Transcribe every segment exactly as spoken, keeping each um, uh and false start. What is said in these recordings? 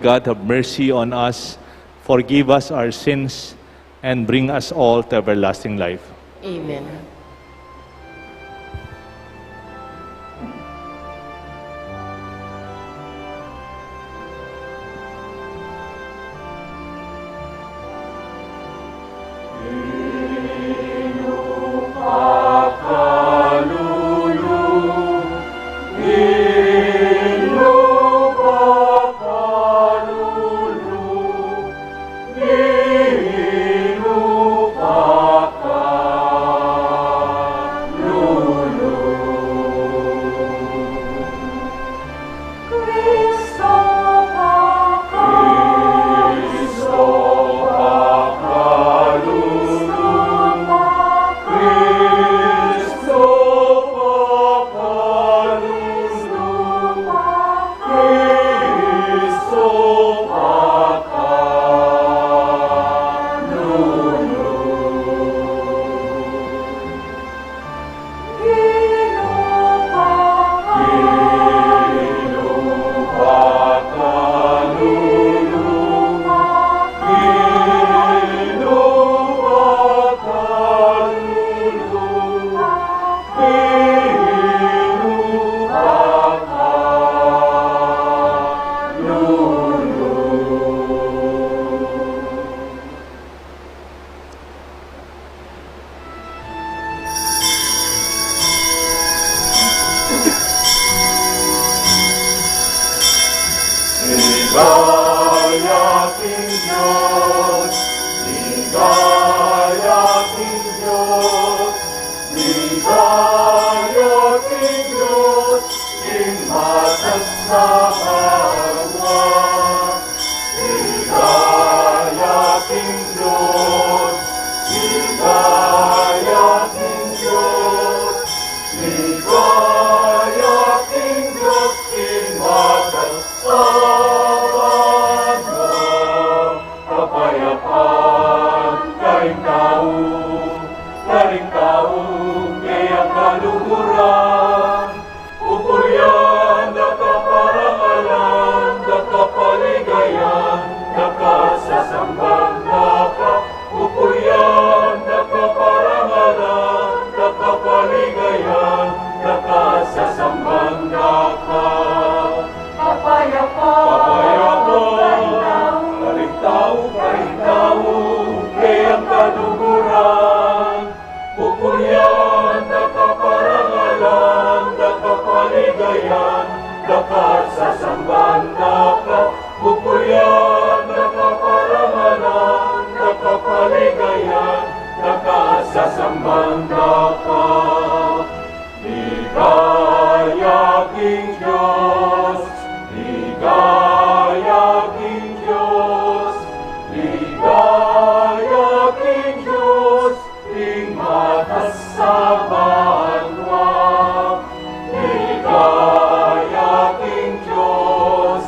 God, have mercy on us, forgive us our sins, and bring us all to everlasting life. Amen. Ligaya king Dios, ligaya king Dios, ligaya king Dios, king matas a banua. Ligaya king Dios, ligaya king Dios, ligaya king Dios, king matas a banua. Kapayapan karing tau, karing tau kayang kaluguran. Pupurian da ka, parangalan da ka, paligayan da ka, sasamban da ka. Pupurian da ka, parangalan da ka, paligayan da ka, sasamban da ka. Kapayapan, kapayapan karing tau, karing tau kayang kaluguran. Pupurian da ka, parangalan da ka, paligayan da ka, sasamban da ka. Pupurian da ka, parangalan da ka, paligayan da ka, sasamban da ka. Ligaya king Dios, ligaya king Dios, ligaya king Dios, king matas a banua. Ligaya king Dios,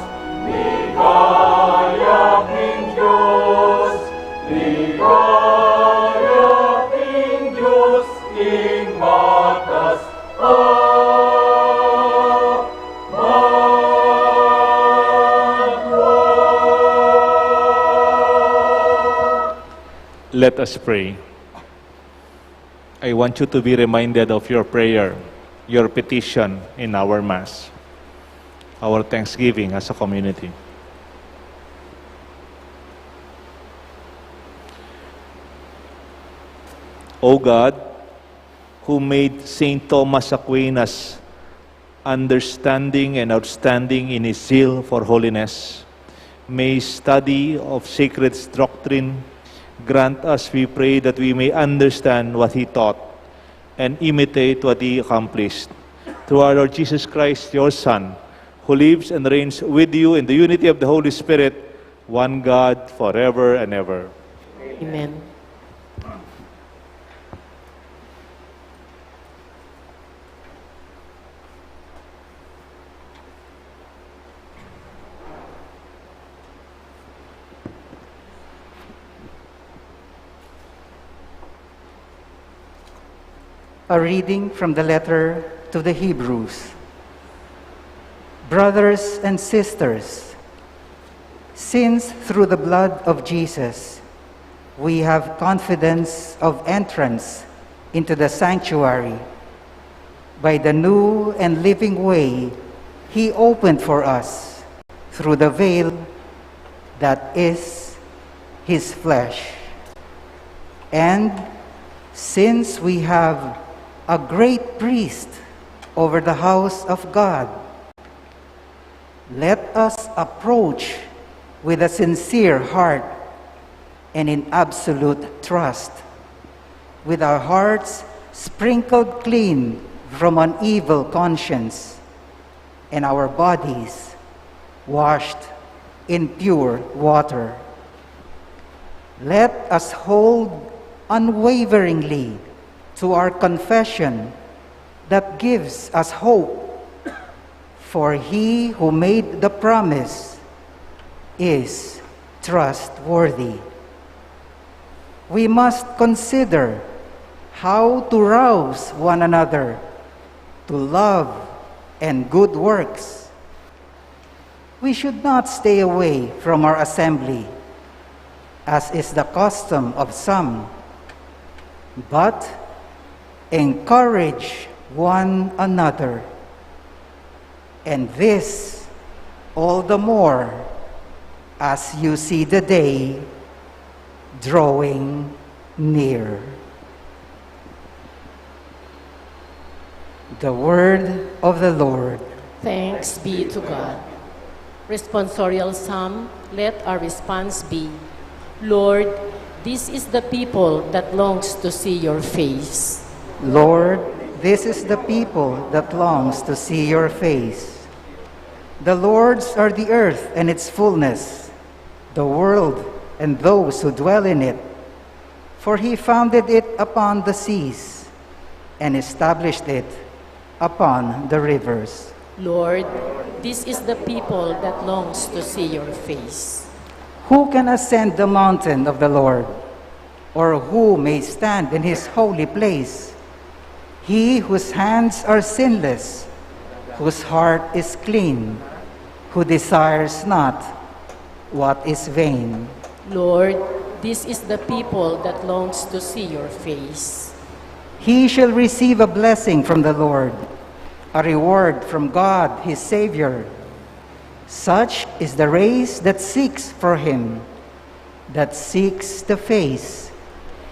ligaya king Dios, ligaya king Dios, king matas a banua. Let us pray. I want you to be reminded of your prayer, your petition in our Mass, our thanksgiving as a community. O God, who made Saint Thomas Aquinas understanding and outstanding in his zeal for holiness, may study of sacred doctrine grant us, we pray, that we may understand what he taught and imitate what he accomplished. Through our Lord Jesus Christ, your Son, who lives and reigns with you in the unity of the Holy Spirit, one God, forever and ever. Amen. A reading from the letter to the Hebrews. Brothers and sisters, Since through the blood of Jesus we have confidence of entrance into the sanctuary by the new and living way he opened for us through the veil that is his flesh. And since we have a great priest over the house of God, let us approach with a sincere heart and in absolute trust, with our hearts sprinkled clean from an evil conscience and our bodies washed in pure water. Let us hold unwaveringly to our confession that gives us hope, for he who made the promise is trustworthy. We must consider how to rouse one another to love and good works. We should not stay away from our assembly, as is the custom of some, but encourage one another, and this all the more as you see the day drawing near. The word of the Lord. Thanks be to God. Responsorial Psalm. Let our response be, Lord, this is the people that longs to see your face. Lord, this is the people that longs to see your face. The Lord's are the earth and its fullness, the world and those who dwell in it. For he founded it upon the seas and established it upon the rivers. Lord, this is the people that longs to see your face. Who can ascend the mountain of the Lord? Or who may stand in his holy place? He whose hands are sinless, whose heart is clean, who desires not what is vain. Lord, this is the people that longs to see your face. He shall receive a blessing from the Lord, a reward from God his Savior. Such is the race that seeks for him, that seeks the face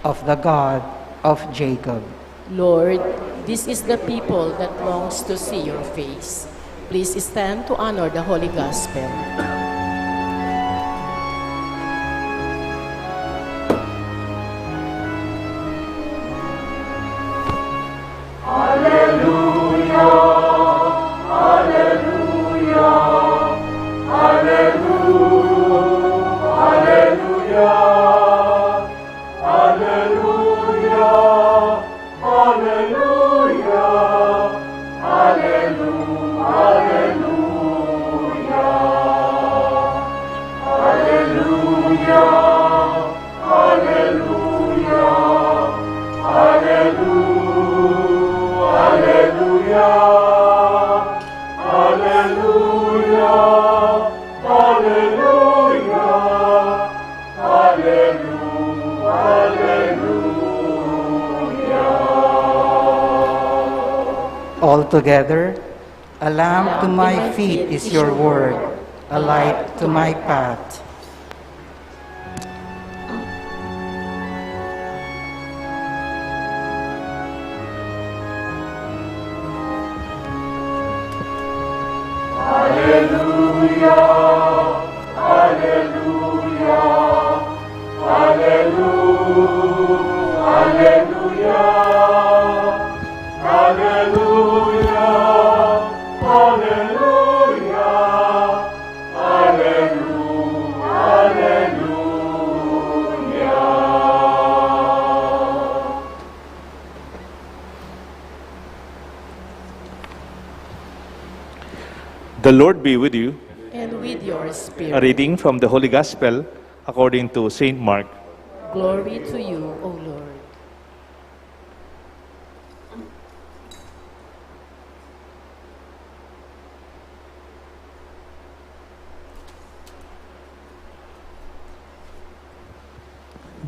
of the God of Jacob. Lord, this is the people that longs to see your face. Please stand to honor the Holy Gospel. Alleluia, alleluia, alleluia, alleluia, alleluia, alleluia, alleluia, alleluia. Alleluia, alleluia, alleluia, alleluia, alleluia, alleluia. All together, a lamp to my feet is your word, a light to my path. Alleluia, alleluia, alleluia, alleluia, alleluia, alleluia. Alleluia, alleluia. The Lord be with you. And with your spirit. A reading from the Holy Gospel according to Saint Mark. Glory to you, O Lord.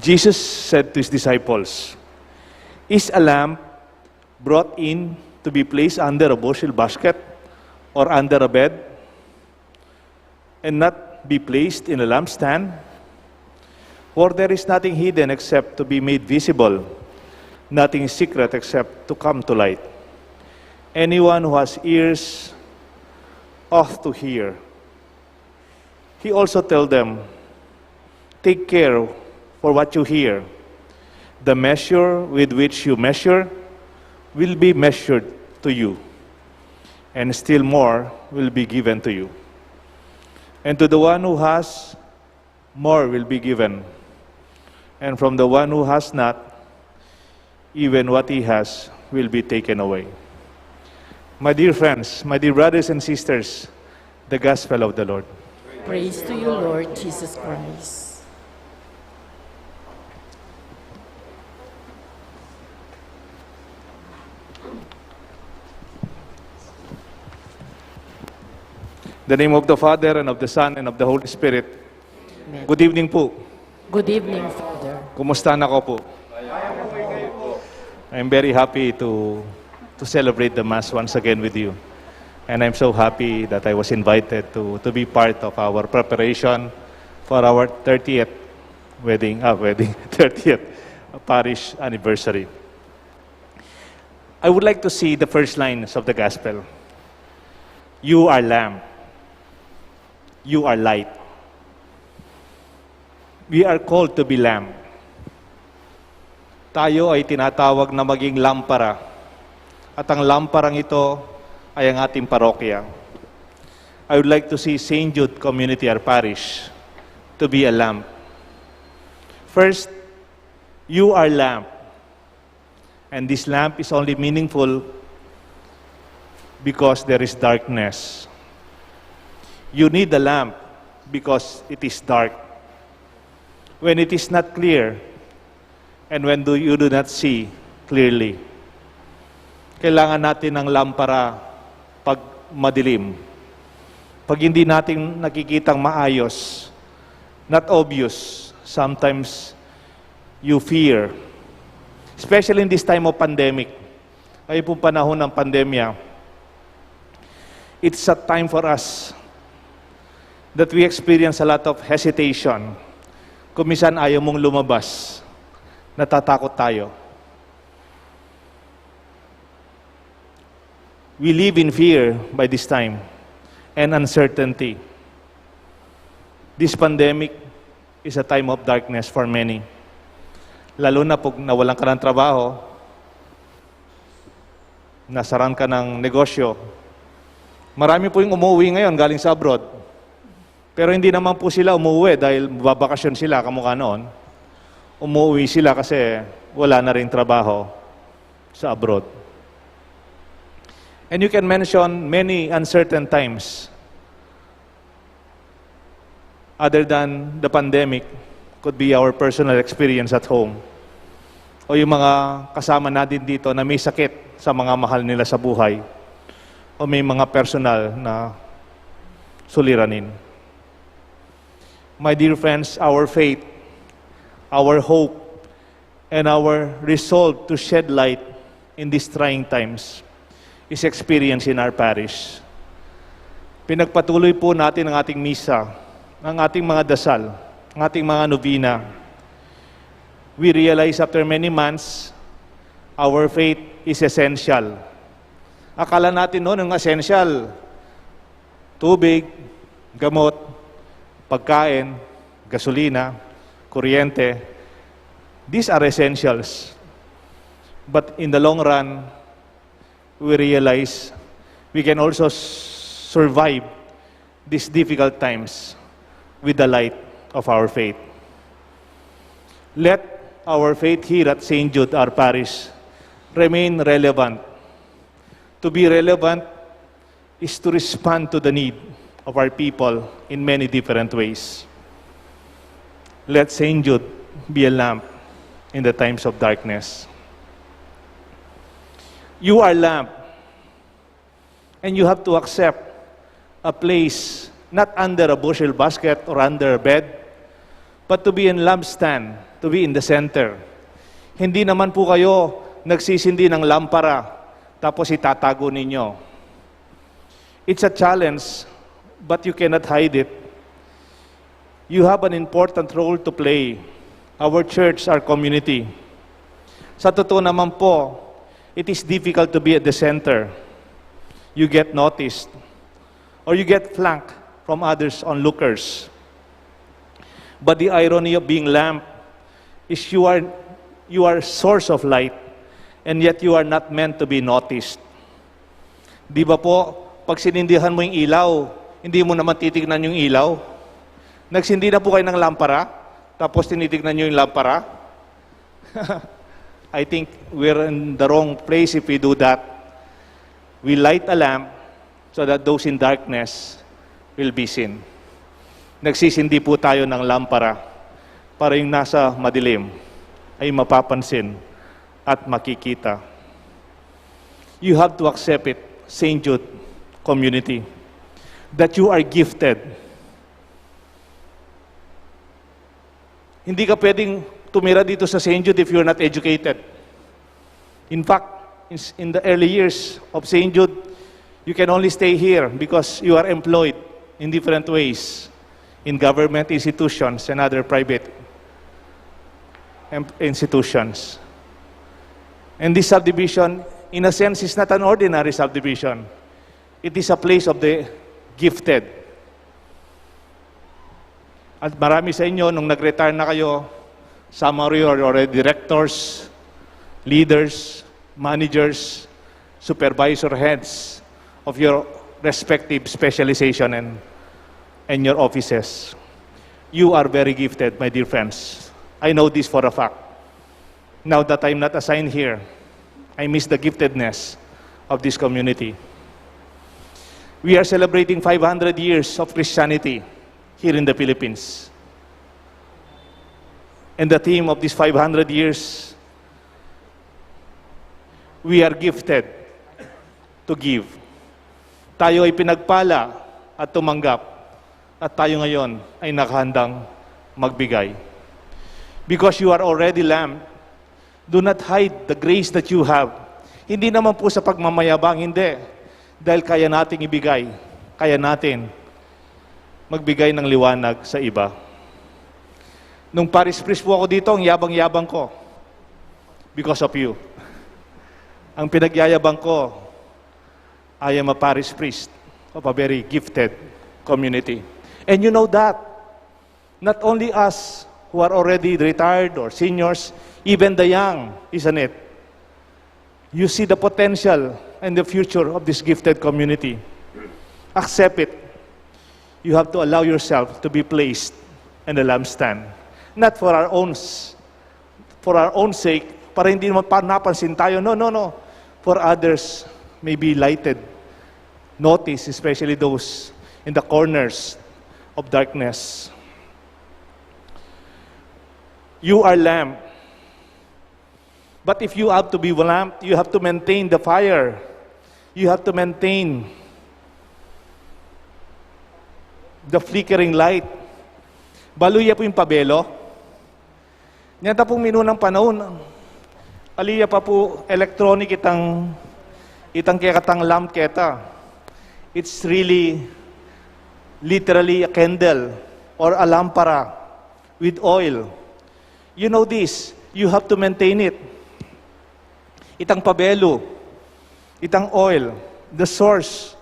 Jesus said to his disciples, "Is a lamp brought in to be placed under a bushel basket or under a bed, and not be placed in a lampstand? For there is nothing hidden except to be made visible, nothing secret except to come to light. Anyone who has ears ought to hear." He also told them, "Take care for what you hear. The measure with which you measure will be measured to you, and still more will be given to you. And to the one who has, more will be given. And from the one who has not, even what he has will be taken away." My dear friends, my dear brothers and sisters, the gospel of the Lord. Praise to you, Lord Jesus Christ. The name of the Father, and of the Son, and of the Holy Spirit. Amen. Good evening po. Good evening, Father. Kumusta na kayo po? I'm very happy to, to celebrate the Mass once again with you. And I'm so happy that I was invited to, to be part of our preparation for our thirtieth wedding, ah, wedding, thirtieth parish anniversary. I would like to see the first lines of the gospel. "You are lamp. You are light." We are called to be lamp. Tayo ay tinatawag na maging lampara. At ang lamparang ito ay ang ating parokya. I would like to see Saint Jude Community, our parish, to be a lamp. First, you are lamp. And this lamp is only meaningful because there is darkness. You need the lamp because it is dark. When it is not clear, and when do you do not see clearly. Kailangan natin ng lampara pag madilim. Pag hindi natin nakikitang maayos, not obvious, sometimes you fear. Especially in this time of pandemic. Ay pong panahon ng pandemya, it's a time for us that we experience a lot of hesitation. Kung minsan ayaw mong lumabas, natatakot tayo. We live in fear by this time and uncertainty. This pandemic is a time of darkness for many. Lalo na pag nawalan ka ng trabaho, nasaran ka ng negosyo. Marami po yung umuwi ngayon galing sa abroad. Pero hindi naman po sila umuwi dahil babakasyon sila, kamukha noon. Umuwi sila kasi wala na rin trabaho sa abroad. And you can mention many uncertain times other than the pandemic, could be our personal experience at home. O yung mga kasama natin dito na may sakit sa mga mahal nila sa buhay. O may mga personal na suliranin. My dear friends, our faith, our hope, and our resolve to shed light in these trying times is experienced in our parish. Pinagpatuloy po natin ang ating misa, ang ating mga dasal, ang ating mga novena. We realize after many months, our faith is essential. Akala natin noon ang essential, tubig, gamot, pagkain, gasolina, kuryente. These are essentials. But in the long run, we realize we can also s- survive these difficult times with the light of our faith. Let our faith here at Saint Jude, our parish, remain relevant. To be relevant is to respond to the need of our people in many different ways. Let Saint Jude be a lamp in the times of darkness. You are lamp, and you have to accept a place not under a bushel basket or under a bed, but to be in lampstand, to be in the center. Hindi naman po kayo nagsisindi ng lampara tapos itatago ninyo. It's a challenge, but you cannot hide it. You have an important role to play. Our church, our community. Sa totoo naman po, it is difficult to be at the center. You get noticed, or you get flanked from others onlookers. But the irony of being lamp is you are, you are source of light, and yet you are not meant to be noticed. Di ba po, pag sinindihan mo yung ilaw, hindi mo naman titignan yung ilaw? Nagsindi na po kayo ng lampara, tapos tinitignan nyo yung lampara? I think we're in the wrong place if we do that. We light a lamp so that those in darkness will be seen. Nagsisindi po tayo ng lampara para yung nasa madilim ay mapapansin at makikita. You have to accept it, Saint Jude community, that you are gifted. Hindi ka pwedeng tumira dito sa Saint Jude if you're not educated. In fact, in, in the early years of Saint Jude, you can only stay here because you are employed in different ways in government institutions and other private em- institutions. And this subdivision, in a sense, is not an ordinary subdivision. It is a place of the gifted. At marami sa inyo, nung nag-retire na kayo, some of you are already directors, leaders, managers, supervisor, heads of your respective specialization and, and your offices. You are very gifted, my dear friends. I know this for a fact. Now that I'm not assigned here, I miss the giftedness of this community. We are celebrating five hundred years of Christianity here in the Philippines. And the theme of these five hundred years, we are gifted to give. Tayo ay pinagpala at tumanggap, at tayo ngayon ay nakahandang magbigay. Because you are already lamp, do not hide the grace that you have. Hindi naman po sa pagmamayabang, hindi. Dahil kaya nating ibigay, kaya natin magbigay ng liwanag sa iba. Nung parish priest po ako dito, ang yabang-yabang ko because of you. Ang pinagyayabang ko, I am a parish priest of a very gifted community. And you know that, not only us who are already retired or seniors, even the young, isn't it? You see the potential and the future of this gifted community. Accept it. You have to allow yourself to be placed in the lampstand. Not for our own s- for our own sake, para hindi naman pa napansin tayo. No, no, no. For others may be lighted. Notice, especially those in the corners of darkness. You are lamp. But if you have to be lamp, you have to maintain the fire. You have to maintain the flickering light. Balu ye pu ing pabelo? Nyata pung minunang panaun, ali ya pa pu electronic itang, itang kekatang lamp keta. It's really, literally a candle or a lampara with oil. You know this, you have to maintain it. Itang pabelo, itang oil, the source,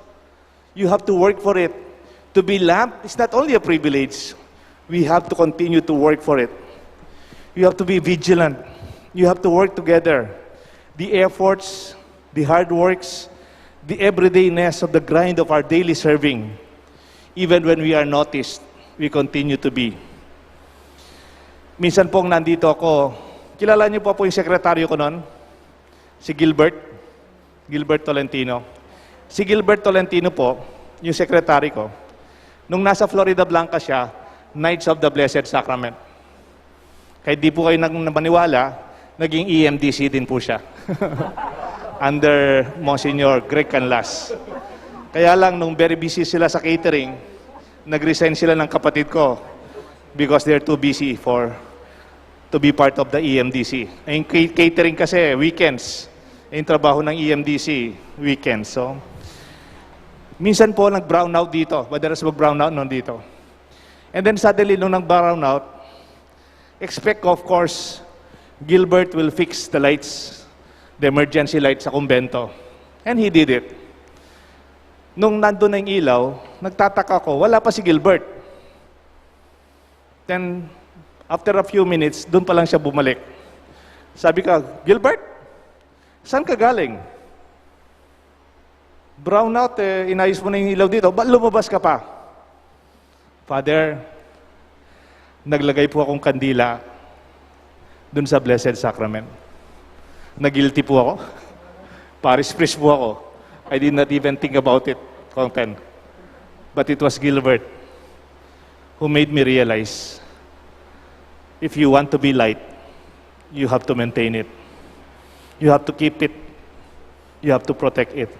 you have to work for it. To be lamp is not only a privilege. We have to continue to work for it. You have to be vigilant. You have to work together. The efforts, the hard works, the everydayness of the grind of our daily serving. Even when we are noticed, we continue to be. Minsan pong nandito ako, kilala niyo pa po yung sekretaryo ko noon? Si Gilbert, Gilbert Tolentino. Si Gilbert Tolentino po, yung secretary ko, nung nasa Floridablanca siya, Knights of the Blessed Sacrament. Kahit di po kayo nang maniwala, naging E M D C din po siya. Under Monsignor Greg Canlas. Kaya lang, nung very busy sila sa catering, nag-resign sila ng kapatid ko because they're too busy for to be part of the E M D C. Ang ca-, catering kasi, weekends. Yung trabaho ng E M D C, weekends. So, minsan po nag-brownout dito. Madalas mag-brownout noon dito. And then suddenly, nung nag-brownout, expect ko, of course, Gilbert will fix the lights, the emergency lights sa kumbento. And he did it. Nung nandun na yung ilaw, nagtataka ko, wala pa si Gilbert. Then, after a few minutes, dun pa lang siya bumalik. Sabi ka, "Gilbert, saan ka galing? Brownout eh, inayos mo na yung ilaw dito. Ba't lumabas ka pa?" "Father, naglagay po akong kandila dun sa Blessed Sacrament. Na-guilty po ako. Parish priest po ako. I did not even think about it, Kong Ten. But it was Gilbert who made me realize, if you want to be light, you have to maintain it. You have to keep it. You have to protect it.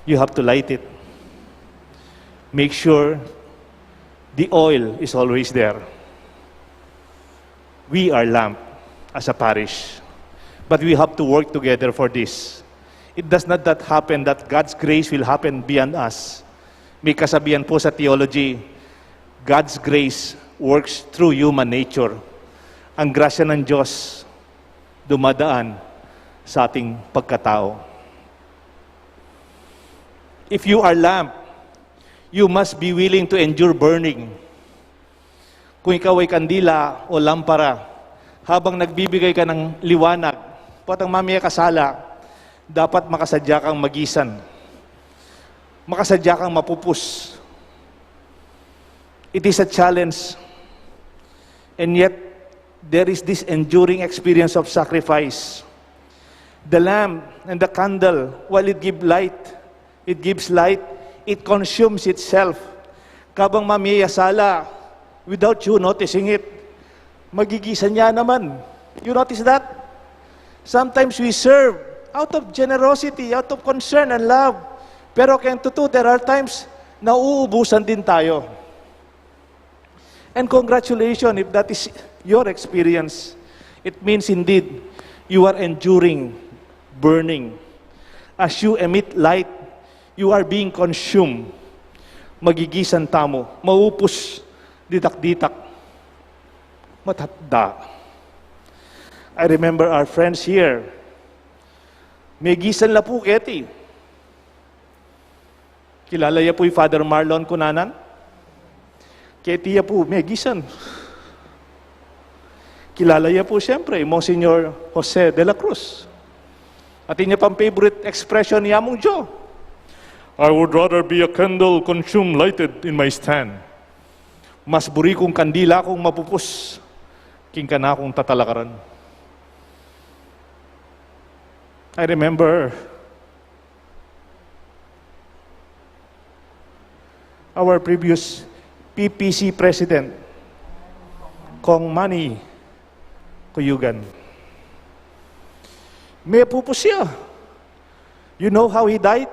You have to light it. Make sure the oil is always there." We are lamp as a parish, but we have to work together for this. It does not that happen that God's grace will happen beyond us. May kasabihan po sa theology, "God's grace works through human nature." Ang grasya ng Diyos dumadaan sa ating pagkatao. If you are lamp, you must be willing to endure burning. Kung ikaw ay kandila o lampara, habang nagbibigay ka ng liwanag, potang mamie ka sala, dapat makasadya kang magisan. Makasadya kang mapupus. It is a challenge. And yet, there is this enduring experience of sacrifice. The lamp and the candle, while it give light, it gives light, it consumes itself. Kabang mamie ya sala, without you noticing it, magigisan ya naman. You notice that? Sometimes we serve out of generosity, out of concern and love. Pero keng tutu, there are times na uubusan din tayo. And congratulations if that is your experience. It means indeed you are enduring burning. As you emit light, you are being consumed. Magigisan tamu, maupus, ditak-ditak, matatda. I remember our friends here. Magigisan la pu keti. Kilala ya pu i Father Marlon Cunanan? Keti ya pu magigisan. Kilala ya pu, siyempre, i Monsignor Jose de la Cruz. Atin ya pang favorite expression ni Among Joe, "I would rather be a candle consumed lighted in my stand." Mas buri kung kandila kung mapupus king kanakung tatalakaran. I remember our previous P P C president, Kong Manny Cuyugan. Mapupus ya. You know how he died?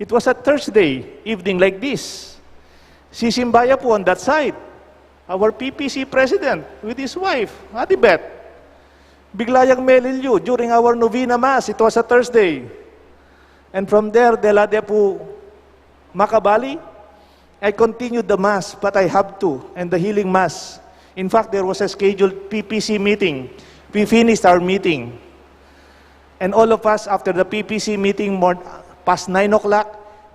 It was a Thursday evening like this. Sisimba ya pu on that side. Our P P C president with his wife, Adi Beth. Bigla yang melilyu during our novena mass. It was a Thursday. And from there, dela de pu Makabali. I continued the mass, but I have to, and the healing mass. In fact, there was a scheduled P P C meeting. We finished our meeting. And all of us, after the P P C meeting, more past nine o'clock,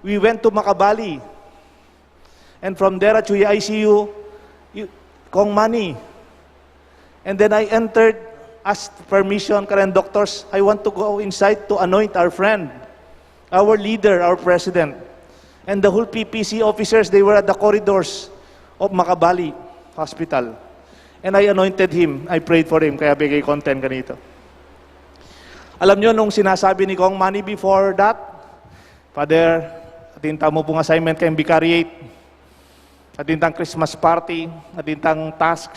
we went to Makabali. And from there, at Chuya I C U, you, Kong Manny. And then I entered, asked permission, karen doctors, "I want to go inside to anoint our friend, our leader, our president." And the whole P P C officers, they were at the corridors of Makabali Hospital. And I anointed him. I prayed for him. Kaya bigay content ganito. Alam nyo, nung sinasabi ni Kong Manny before that, "Father, atin tamu pung assignment keng vicariate. Atin tang Christmas party, atin tang task.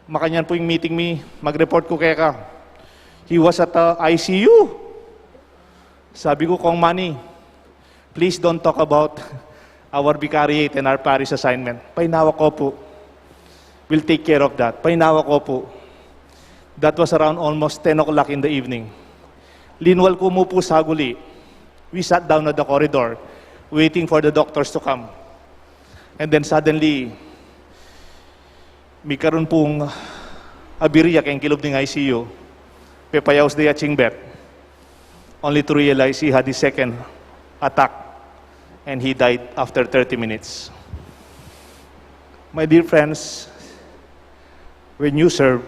Makanyan pu ing meeting mi, mag-report ku keka." He was at the I C U. Sabi ku, "Kong Manny, please don't talk about our vicariate and our parish assignment." Painawa ko pu. We'll take care of that. Painawa ko pu. That was around almost ten o'clock in the evening. Linwal ko mu pu saguli. We sat down at the corridor, waiting for the doctors to come. And then suddenly, migkaroon pung abirya keng kilub ning I C U. Pepayaus de ya king bed. Only to realize he had his second attack and he died after thirty minutes. My dear friends, when you serve,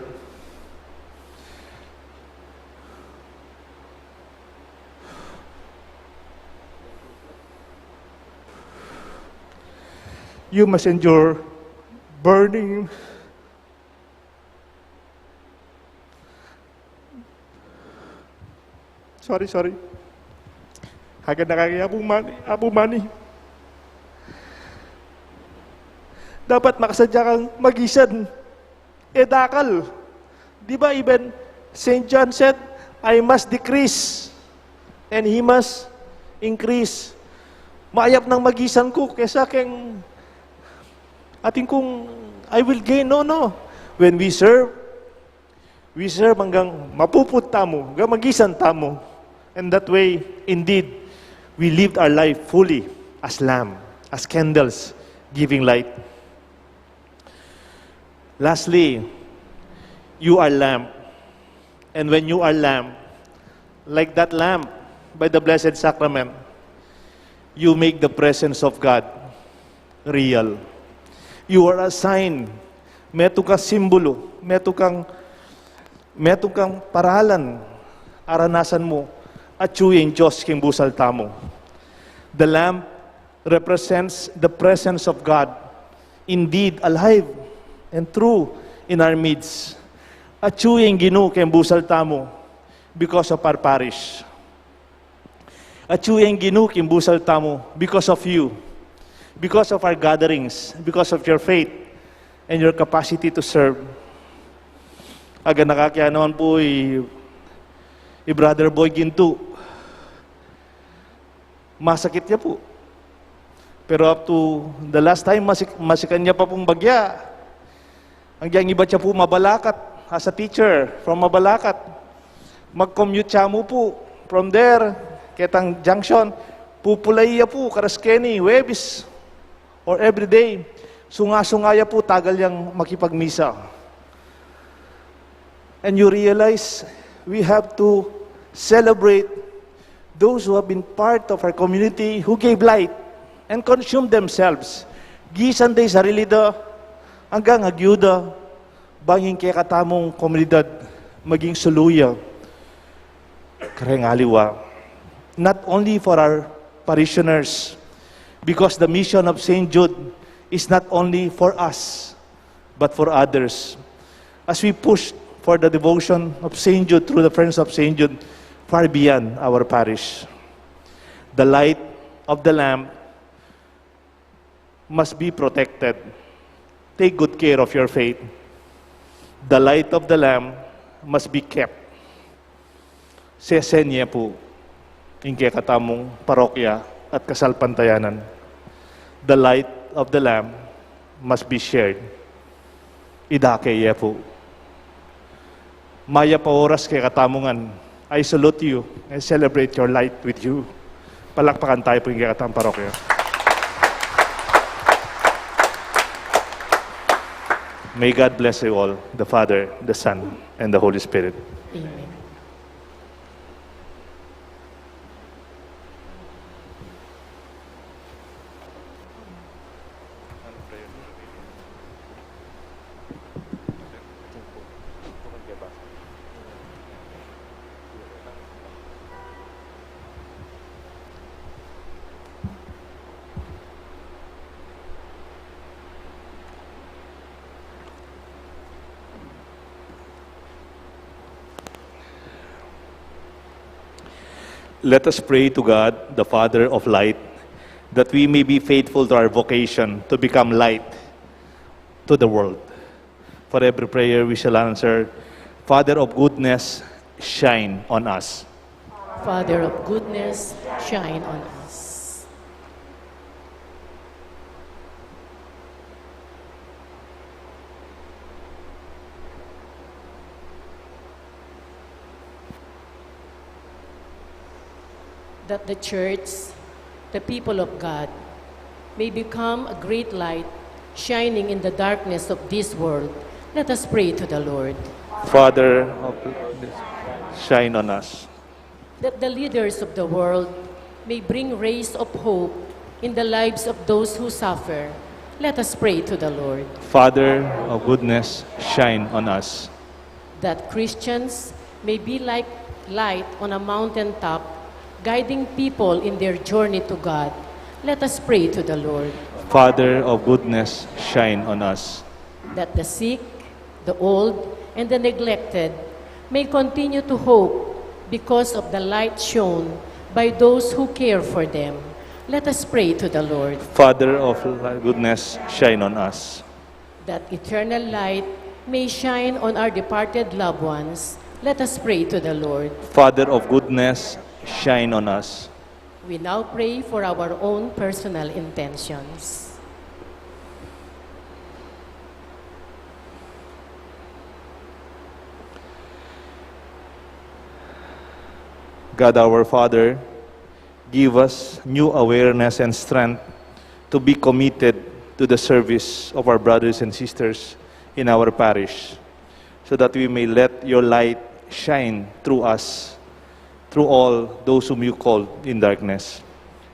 you must endure burning. Sorry, sorry. Agad na kaya, Apu Manny, Apu Manny. Dapat makasadya kang magisan. E dakal. Di ba even Saint John said, "I must decrease, and he must increase." Mayap nang magisan ku kesa keng atin kung I will gain. No, no. When we serve, we serve anggang mapuput tamu, anggang magisan tamu. And that way, indeed, we lived our life fully as lamp, as candles, giving light. Lastly, you are lamp. And when you are lamp, like that lamp by the Blessed Sacrament, you make the presence of God real. You are a sign. Metung kang simbulu, metung kang, metung kang paralan, aranasan mu, atyu yang Dios king busal tamu. The lamp represents the presence of God, indeed alive and true in our midst. Atyu yang Ginu king busal tamu because of our parish. Atyu yang Ginu king busal tamu because of you, because of our gatherings, because of your faith and your capacity to serve. Agad na kaya naman pu i, i Brother Boy Ginto. Masakit ya pu. Pero up to the last time, masik-, masikan ya pa pung bagya. Ang yang ibat ya pu Mabalacat, as a teacher from Mabalacat. Mag-commute ya mu pu from there, ketang junction, pupulai ya pu, karas keni, Huwebes, or every day. Sunga-sunga ya pu, tagal yang makipagmisa. And you realize we have to celebrate those who have been part of our community, who gave light and consumed themselves. Gisan de ing sarili da, anggang agyu da, bang ing kekatamung komunidad maging sulu ya kareng aliwa. Not only for our parishioners, because the mission of Saint Jude is not only for us, but for others. As we push for the devotion of Saint Jude through the Friends of Saint Jude, far beyond our parish, the light of the lamp must be protected. Take good care of your faith. The light of the lamp must be kept. Sesen ye pu ing kekatamung parokya at kasalpantayanan. The light of the lamp must be shared. Idake ye pu. Mayap a oras kekatamu ngan. I salute you and celebrate your light with you. Palakpakan tayo pu ing kekatamung parokya. May God bless you all, the Father, the Son, and the Holy Spirit. Amen. Let us pray to God, the Father of light, that we may be faithful to our vocation to become light to the world. For every prayer we shall answer, Father of goodness, shine on us. Father of goodness, shine on us. That the church, the people of God, may become a great light shining in the darkness of this world. Let us pray to the Lord. Father of shine on us. That the leaders of the world may bring rays of hope in the lives of those who suffer. Let us pray to the Lord. Father of goodness, shine on us. That Christians may be like light on a mountaintop, guiding people in their journey to God. Let us pray to the Lord. Father of goodness, shine on us. That the sick, the old, and the neglected may continue to hope because of the light shown by those who care for them. Let us pray to the Lord. Father of goodness, shine on us. That eternal light may shine on our departed loved ones. Let us pray to the Lord. Father of goodness, shine on us. We now pray for our own personal intentions. God our Father, give us new awareness and strength to be committed to the service of our brothers and sisters in our parish, so that we may let your light shine through us, through all those whom you call in darkness.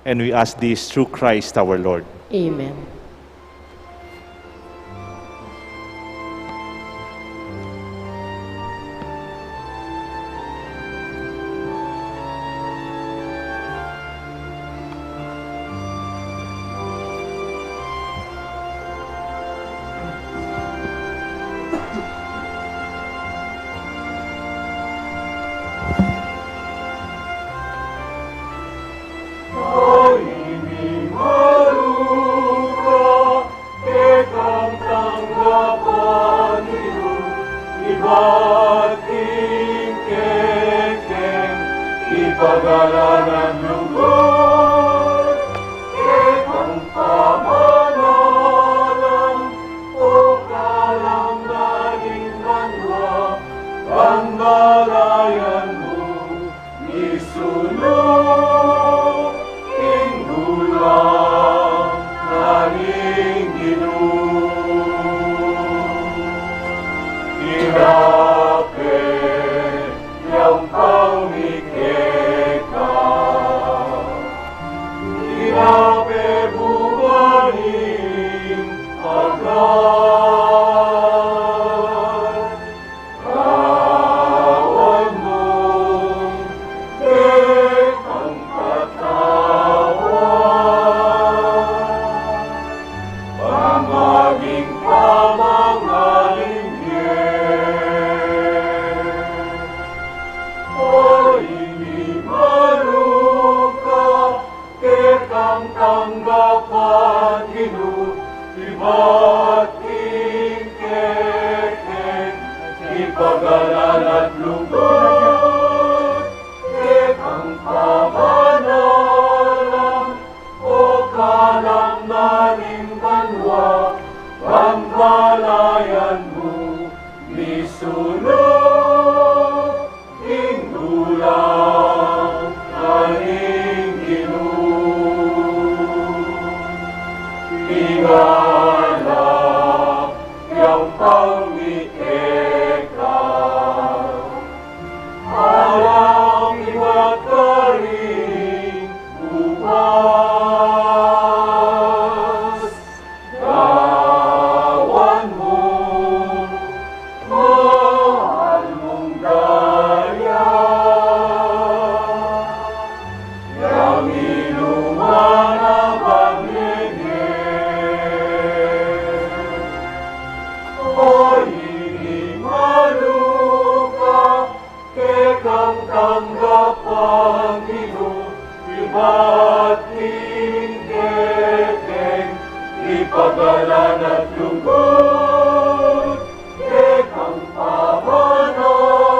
And we ask this through Christ our Lord. Amen. Kekang tanggapan, Ginu, ibat king kekeng ipagalan at lugud, kekang pamanalan, o kalang daring banua, pambalayan mu, misunu ing dulang na ning Ginu. Irape yang pangikeka, irape bunga ning agal. Kawan mu, kekang katawan, pamaging pamangaling ye. O ini maluka, kekang tanggapan, Ginu, ibat king kekeng ipagalan at lugud, kekang pamanalan, o kalang daring banua, pambalayan mu, misunu ing dulang na ning Ginu. Tingala yang pangikeka, alang ibat karing ubas. Kawan mu, mahal mung daya, yang inuman a bangenge. O ini maluka, kekang tanggapan, Ginu, ibat king kekeng ipagalan at lugud, kekang pamanalan,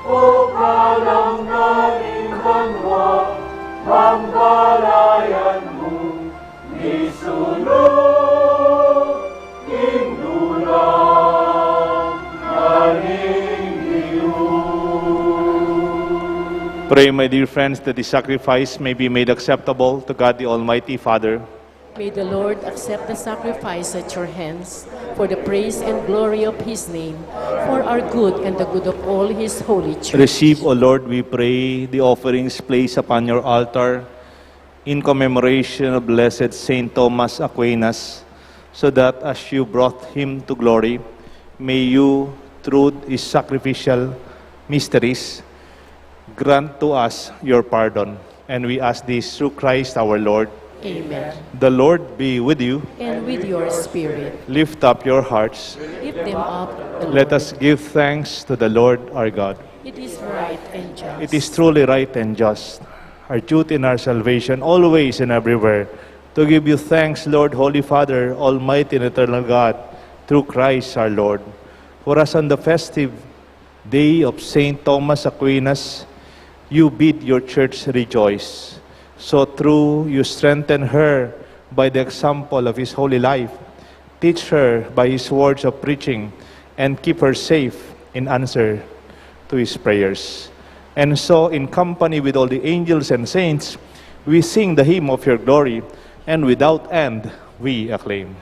o kalang daring banua, pambalayan mu, misunu ing dulang na ning Ginu. Pray, my dear friends, that this sacrifice may be made acceptable to God, the Almighty Father. May the Lord accept the sacrifice at your hands for the praise and glory of his name, for our good and the good of all his holy church. Receive, O Lord, we pray, the offerings placed upon your altar in commemoration of blessed Saint Thomas Aquinas, so that as you brought him to glory, may you, through his sacrificial mysteries, grant to us your pardon. And we ask this through Christ our Lord. Amen. The Lord be with you. And with your spirit. Lift up your hearts. Lift them up, O Lord. Let us give thanks to the Lord our God. It is right and just. It is truly right and just, our duty and our salvation, always and everywhere, to give you thanks, Lord, Holy Father, Almighty and Eternal God, through Christ our Lord. For as on the festive day of Saint Thomas Aquinas, you bid your church rejoice, so through you strengthen her by the example of his holy life. Teach her by his words of preaching, and keep her safe in answer to his prayers. And so, in company with all the angels and saints, we sing the hymn of your glory, and without end we acclaim.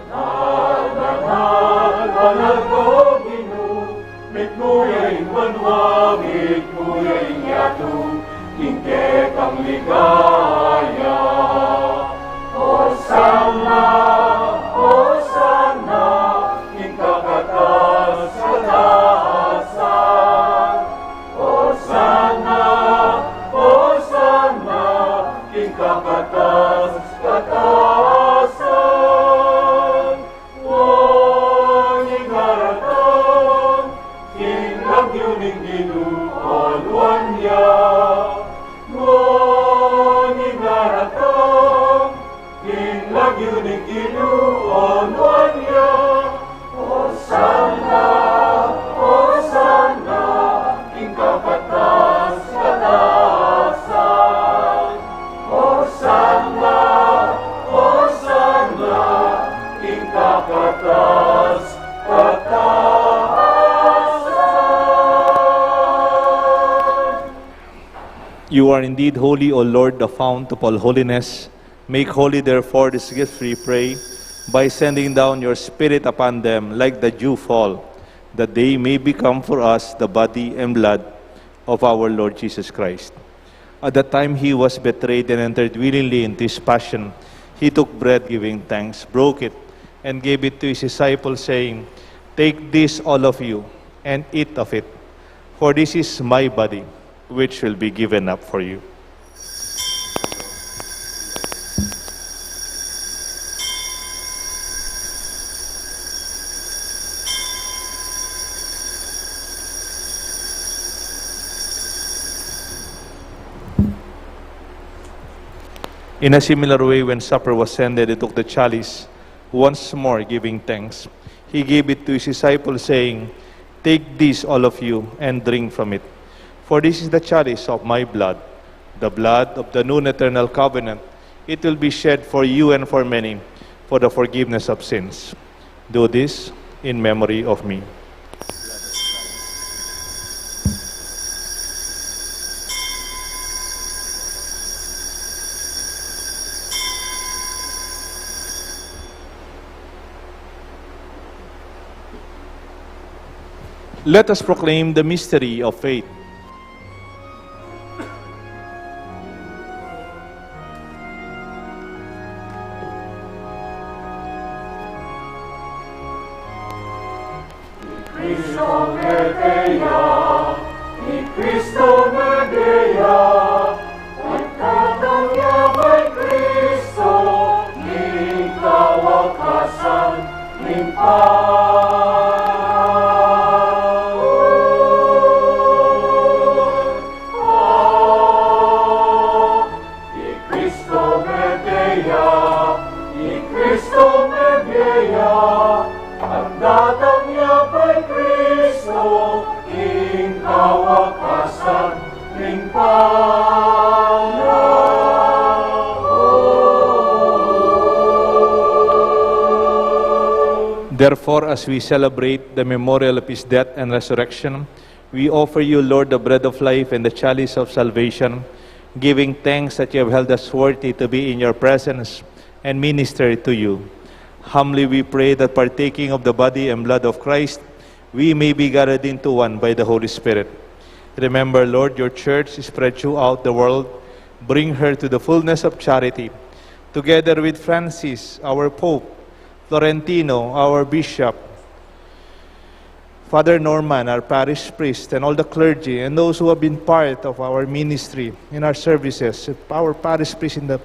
Banal, banal, banal ka, O Ginu, mitmu ya ing banua, mitmu ya ing yatu, king kekang ligaya. Hosanna, Hosanna, king kakatas-katasan. Hosanna, Hosanna, king kakatas-katasan. Nuan ing daratang king lagyu ning Ginu, o nuan ya. Nuan ing daratang king lagyu ning Ginu, o nuan ya. Hosanna, Hosanna, king kakatas-katasan. Hosanna, Hosanna, king kakatas-katasan. You are indeed holy, O Lord, the fount of all holiness. Make holy, therefore, this gift, we pray, by sending down your Spirit upon them like the dewfall, that they may become for us the body and blood of our Lord Jesus Christ. At the time he was betrayed and entered willingly into his passion, he took bread, giving thanks, broke it, and gave it to his disciples, saying, "Take this, all of you, and eat of it, for this is my body, which will be given up for you." In a similar way, when supper was ended, he took the chalice, once more giving thanks. He gave it to his disciples, saying, "Take this, all of you, and drink from it. For this is the chalice of my blood, the blood of the new and eternal covenant. It will be shed for you and for many for the forgiveness of sins. Do this in memory of me." Let us proclaim the mystery of faith. Cristo mete ya, i Cristo mete ya, ang katang ya by Cristo, ning kawakasan, ning pau. Therefore, as we celebrate the memorial of his death and resurrection, we offer you, Lord, the bread of life and the chalice of salvation, giving thanks that you have held us worthy to be in your presence and minister to you. Humbly we pray that, partaking of the body and blood of Christ, we may be gathered into one by the Holy Spirit. Remember, Lord, your church spread throughout the world. Bring her to the fullness of charity, together with Francis, our Pope, Florentino, our Bishop, Father Norman, our parish priest, and all the clergy, and those who have been part of our ministry in our services, our parish priest in the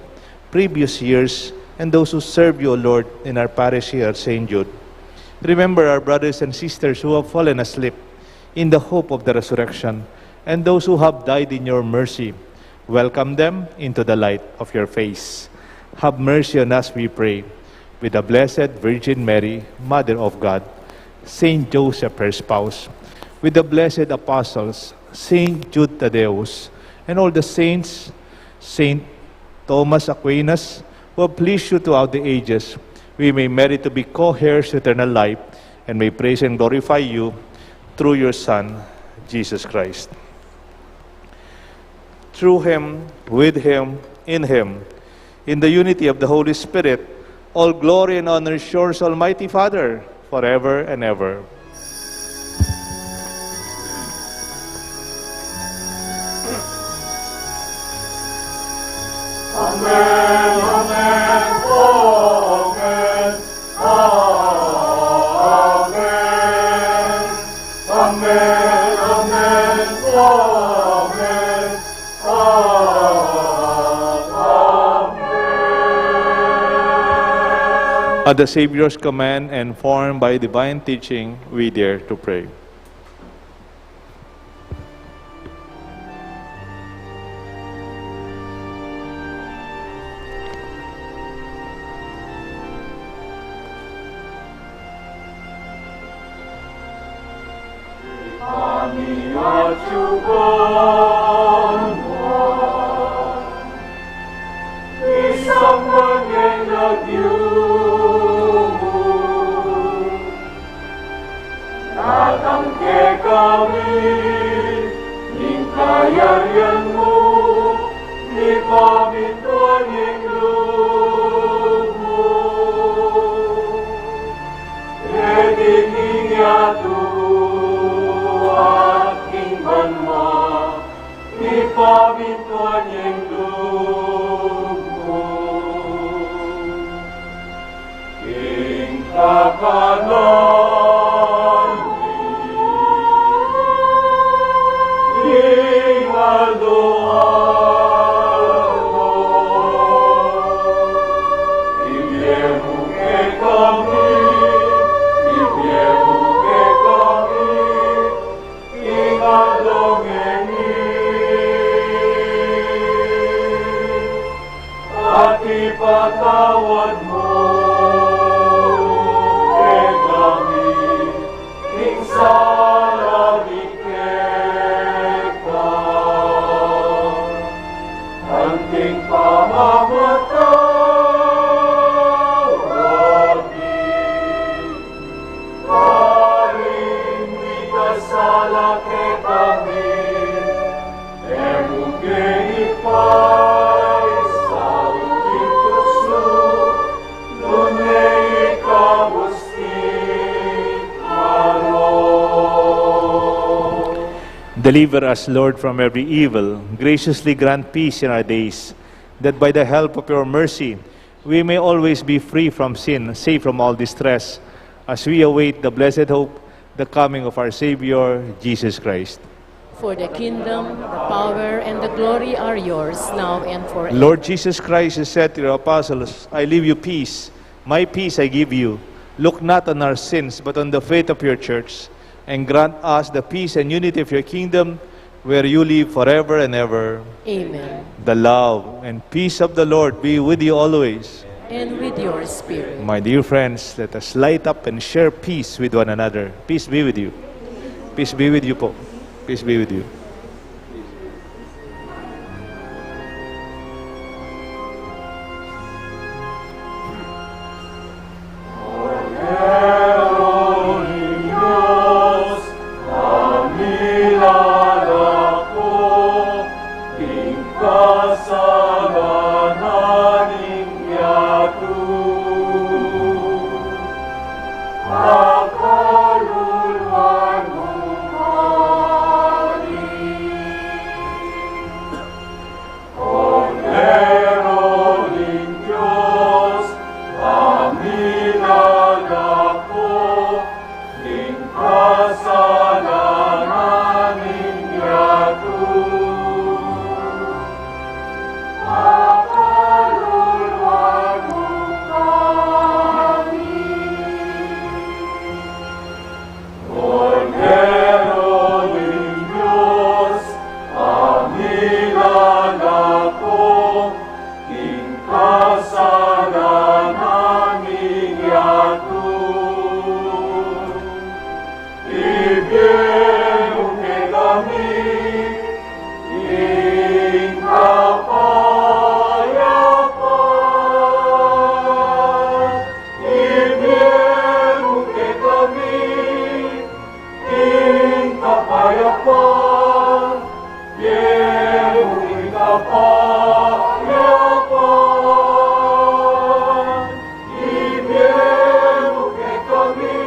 previous years, and those who serve you, O Lord, in our parish here at Saint Jude. Remember our brothers and sisters who have fallen asleep in the hope of the resurrection, and those who have died in your mercy. Welcome them into the light of your face. Have mercy on us, we pray, with the Blessed Virgin Mary, Mother of God, Saint Joseph, her spouse, with the blessed apostles, Saint Jude Thaddeus, and all the saints, Saint Thomas Aquinas, who have pleased you throughout the ages. We may merit to be co-heirs to eternal life and may praise and glorify you through your Son, Jesus Christ. Through him, with him, in him, in the unity of the Holy Spirit, all glory and honor is yours, Almighty Father, forever and ever. Amen, amen, amen, amen, amen, amen, amen. At the Savior's command and formed by divine teaching, we dare to pray. Isamban yang lagyu mu, datang kekami ing kayarian mu, mipamintuan ing lub mu. Deti king yatu at king banua, mipamintuan ing lub mu. Ing kakanan mi king aldo-aldo, ibie mu kekami, ibie mu kekami, king aldo ngeni. At ipatawad mu kekami ing sala mi keka, anting pamamatawad mi karing mikasala kekami. E mu ke ipaisaul king tuksu, nune ikabus king marok. Deliver us, Lord, from every evil. Graciously grant peace in our days, that by the help of your mercy, we may always be free from sin, safe from all distress, as we await the blessed hope, the coming of our Savior, Jesus Christ. For the kingdom, the power, and the glory are yours, now and forever. Lord Jesus Christ, you said to your apostles, "I leave you peace, my peace I give you." Look not on our sins, but on the faith of your church, and grant us the peace and unity of your kingdom, where you live forever and ever. Amen. The love and peace of the Lord be with you always. And with your spirit. My dear friends, let us light up and share peace with one another. Peace be with you. Peace be with you po. Peace be with you. Kasalanan ning yatu, pakaluluan mu kami. Kordero ning Dios, a milalako ning kasalanan ning yatu, pakaluluan mu kami. Kordero ning Dios, a milalako ning kasalanan ning yatu, ibie mu kekami ing kapayapan. Ibie mu kekami ing kapayapan. Ibie mu ing kapayapan. Ibie mu kekami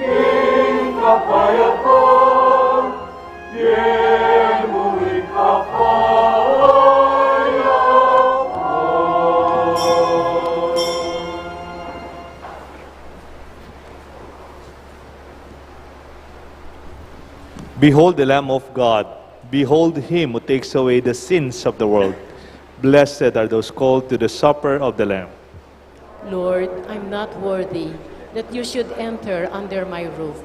ing kapayapan. Ibie mu ing kapayapan. Behold the Lamb of God. Behold him who takes away the sins of the world. Blessed are those called to the supper of the Lamb. Lord, I'm not worthy that you should enter under my roof,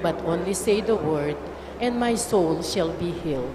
but only say the word, and my soul shall be healed.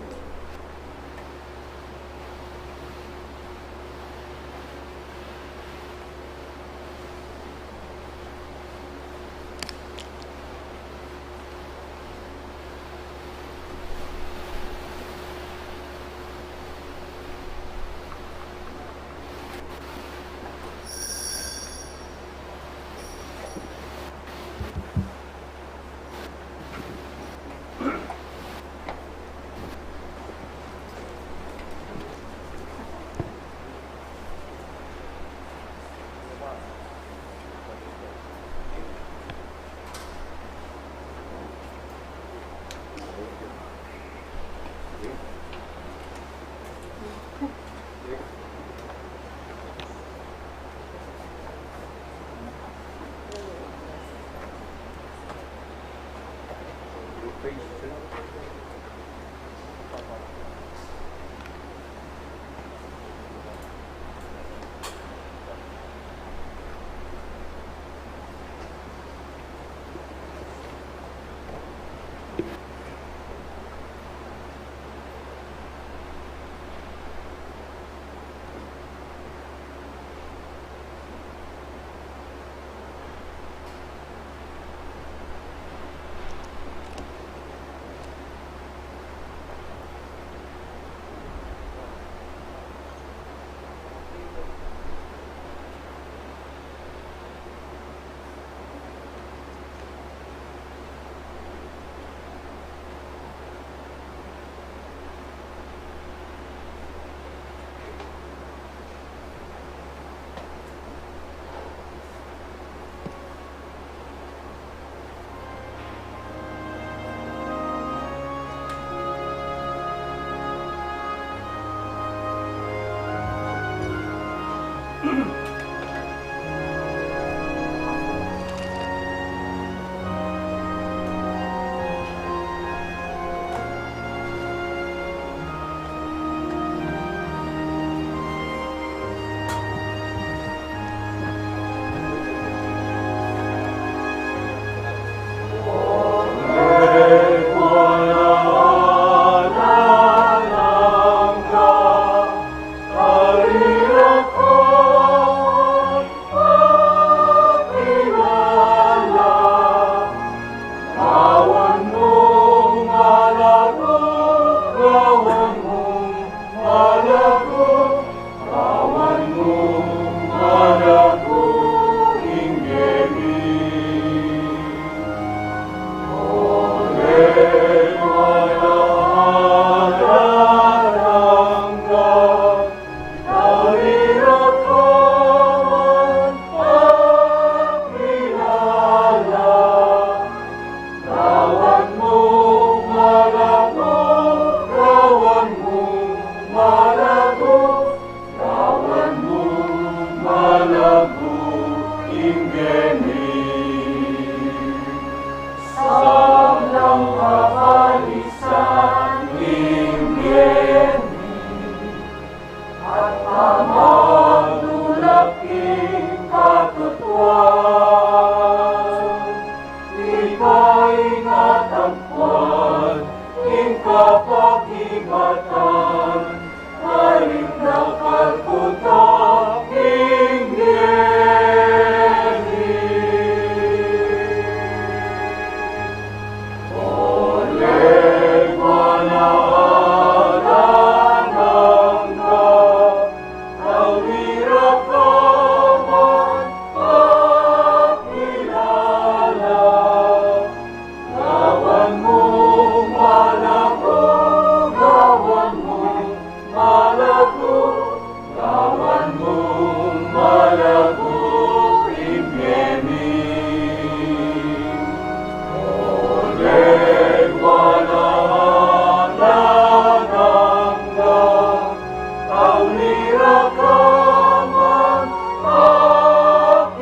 Kaman kakilala,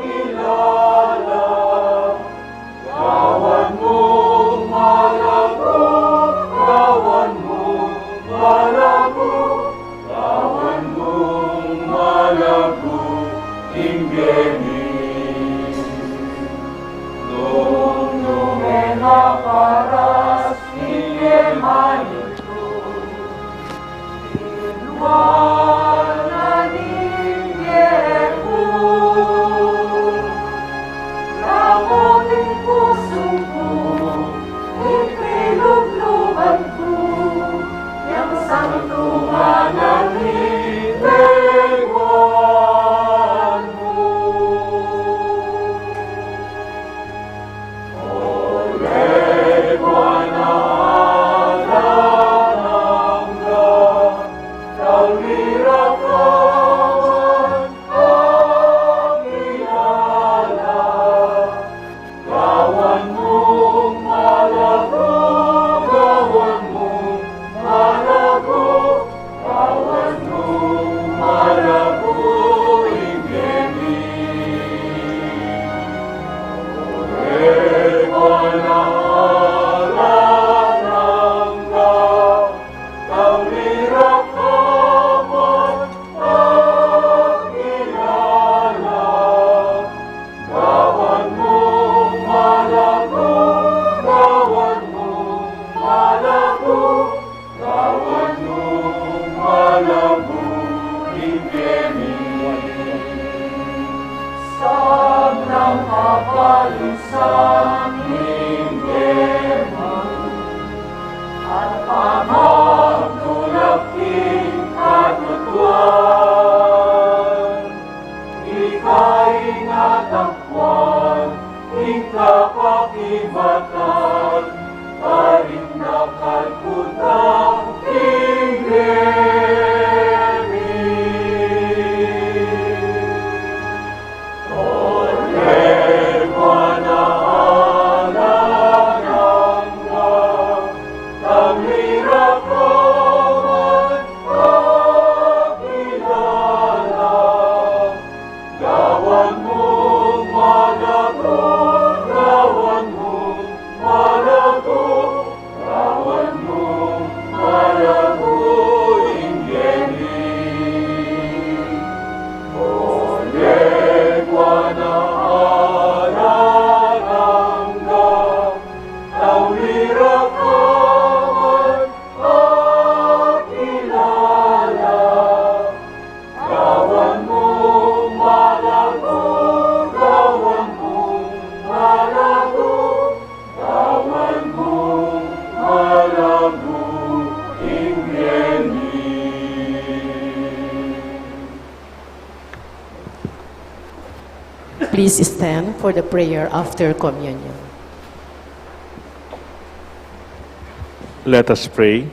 gawan mung malago, gawan mung malago, gawan mung malago ing bie mi. Nung numerang paras ing bie mi, Please stand for the prayer after communion. Let us pray.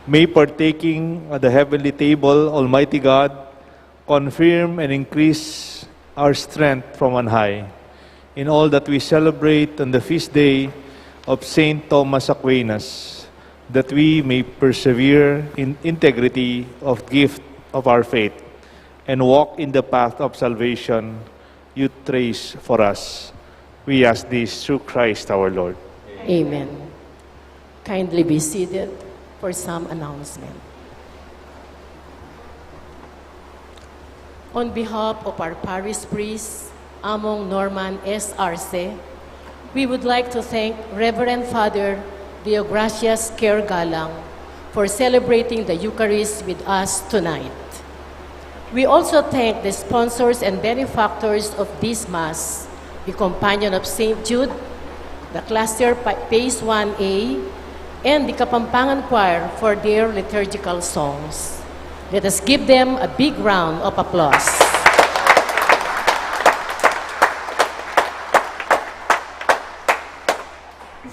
May partaking at the heavenly table, Almighty God, confirm and increase our strength from on high in all that we celebrate on the feast day of Saint Thomas Aquinas, that we may persevere in integrity of gift of our faith and walk in the path of salvation you trace for us. We ask this through Christ our Lord. Amen. Kindly be seated for some announcement. On behalf of our parish priest, Among Norman S. Arce, we would like to thank Reverend Father Deogracias Kergalang for celebrating the Eucharist with us tonight. We also thank the sponsors and benefactors of this Mass, the Companion of Saint Jude, the Cluster Pa-, Phase one A, and the Kapampangan Choir for their liturgical songs. Let us give them a big round of applause.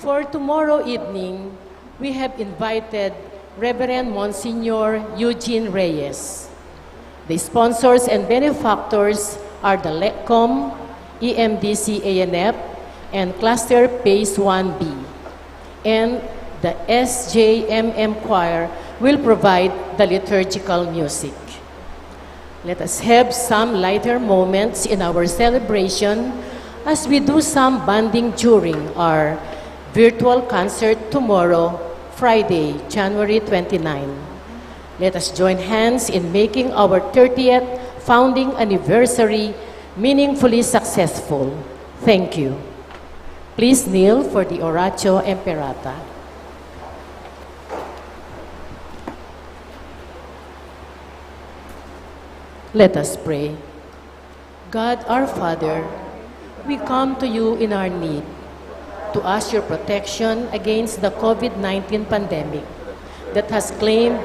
For tomorrow evening, we have invited Reverend Monsignor Eugene Reyes. The sponsors and benefactors are the LECCOM, E M D C A N F, and Cluster Phase one B, and the S J M M Choir will provide the liturgical music. Let us have some lighter moments in our celebration as we do some bonding during our virtual concert tomorrow, Friday, January twenty-nine. Let us join hands in making our thirtieth founding anniversary meaningfully successful. Thank you. Please kneel for the Oratio Imperata. Let us pray. God our Father, we come to you in our need to ask your protection against the COVID nineteen pandemic that has claimed,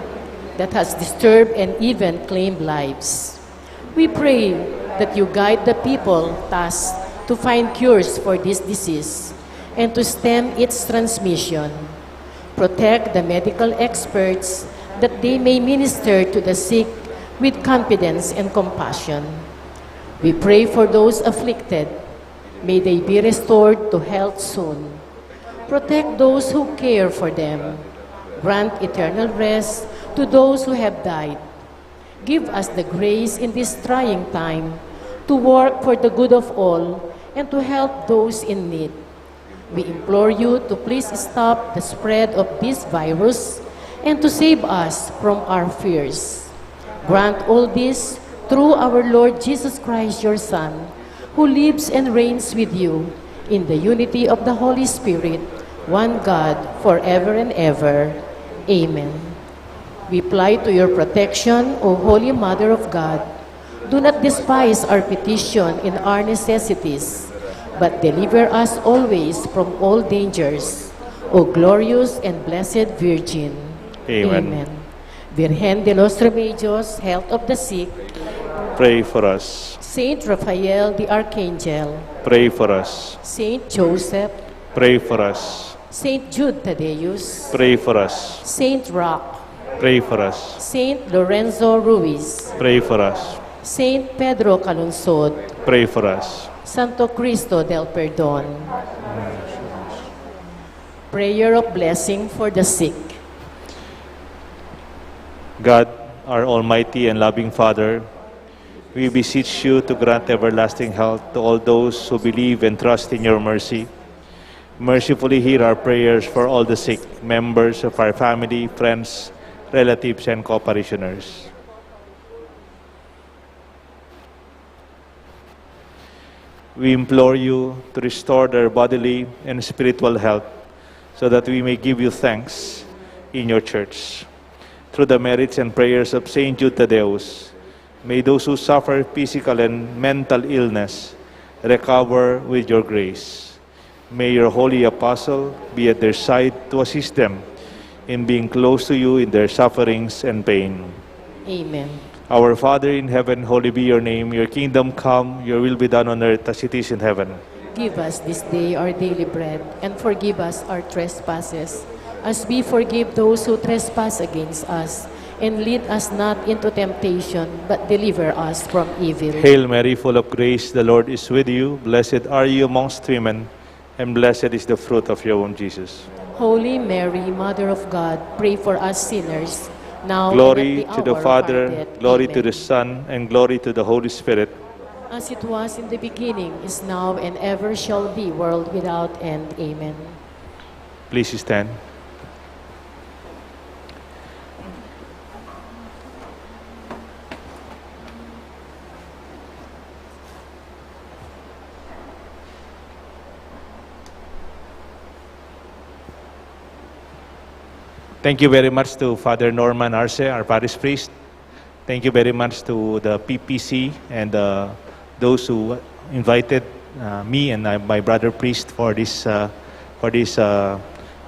that has disturbed and even claimed lives. We pray that you guide the people tasked to find cures for this disease and to stem its transmission. Protect the medical experts that they may minister to the sick with confidence and compassion. We pray for those afflicted. May they be restored to health soon. Protect those who care for them. Grant eternal rest to those who have died. Give us the grace in this trying time to work for the good of all and to help those in need. We implore you to please stop the spread of this virus and to save us from our fears. Grant all this through our Lord Jesus Christ, your Son, who lives and reigns with you in the unity of the Holy Spirit, one God, forever and ever. Amen. We fly to your protection, O Holy Mother of God. Do not despise our petition in our necessities, but deliver us always from all dangers, O glorious and blessed Virgin. Amen. Amen. Virgen de los Remedios, Health of the Sick, pray for us. Saint Raphael the Archangel, pray for us. Saint Joseph, pray for us. Saint Jude Thaddeus, pray for us. Saint Roch, pray for us. Saint Lorenzo Ruiz, pray for us. Saint Pedro Calungsod, pray for us. Santo Cristo del Perdon. Prayer of blessing for the sick. God, our Almighty and loving Father, we beseech you to grant everlasting health to all those who believe and trust in your mercy. Mercifully hear our prayers for all the sick, members of our family, friends, relatives, and co-parishioners. We implore you to restore their bodily and spiritual health so that we may give you thanks in your church. Through the merits and prayers of Saint Jude Thaddeus, may those who suffer physical and mental illness recover with your grace. May your holy apostle be at their side to assist them in being close to you in their sufferings and pain. Amen. Our Father in heaven, holy be your name. Your kingdom come, your will be done on earth as it is in heaven. Give us this day our daily bread, and forgive us our trespasses, as we forgive those who trespass against us. And lead us not into temptation, but deliver us from evil. Hail Mary, full of grace, the Lord is with you. Blessed are you amongst women, and blessed is the fruit of your womb, Jesus. Holy Mary, Mother of God, pray for us sinners, now and at the hour of our death. Glory to the Father, glory to the Son, and glory to the Holy Spirit. As it was in the beginning, is now, and ever shall be, world without end. Amen. Please stand. Thank you very much to Father Norman Arce, our parish priest. Thank you very much to the P P C and, uh, those who invited, uh, me and, uh, my brother priest for this, uh, for this, uh,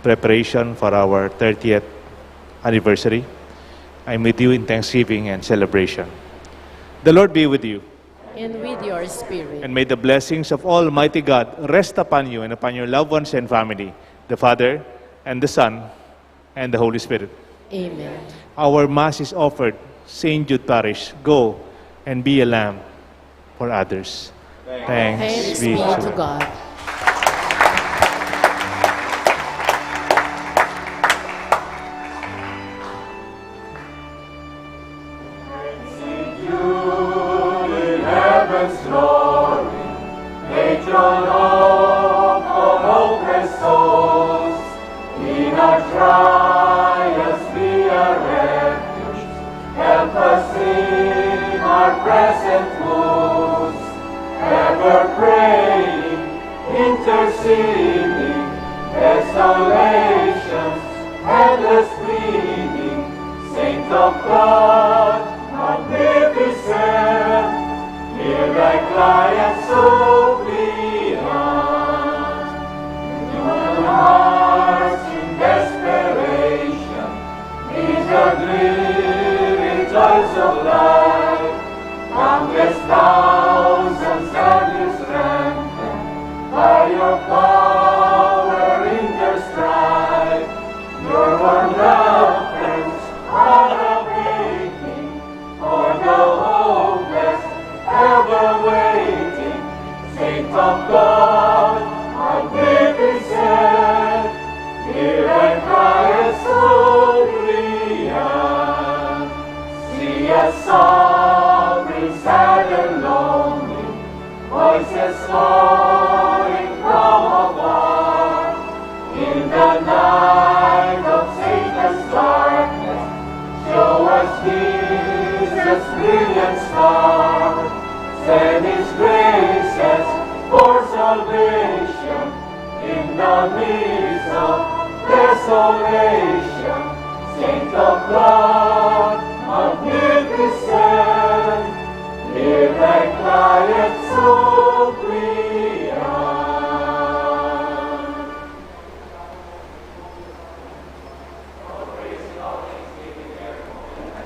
preparation for our thirtieth anniversary. I'm with you in thanksgiving and celebration. The Lord be with you. And with your spirit. And may the blessings of Almighty God rest upon you and upon your loved ones and family, the Father and the Son and the Holy Spirit. Amen. Our Mass is offered. Saint Jude Parish, go and be a lamp for others. Thanks be to God. Singing, exhalations, endless pleading, Saint of God, magnificent, hear thy cry and suppliant. Human hearts in desperation, in the dreary joys of life, countless thousands have you strengthened by your power in their strife. Your warm love friends are awaiting for the hopeless, ever waiting, Saint of God, magnificent, hear thy cry and suppliant. See us suffering, sad and lonely, voices calling from afar. In the night of Satan's darkness, show us Jesus' brilliant star. Send his graces for salvation in the midst of desolation. Saint of God, magnificent, hear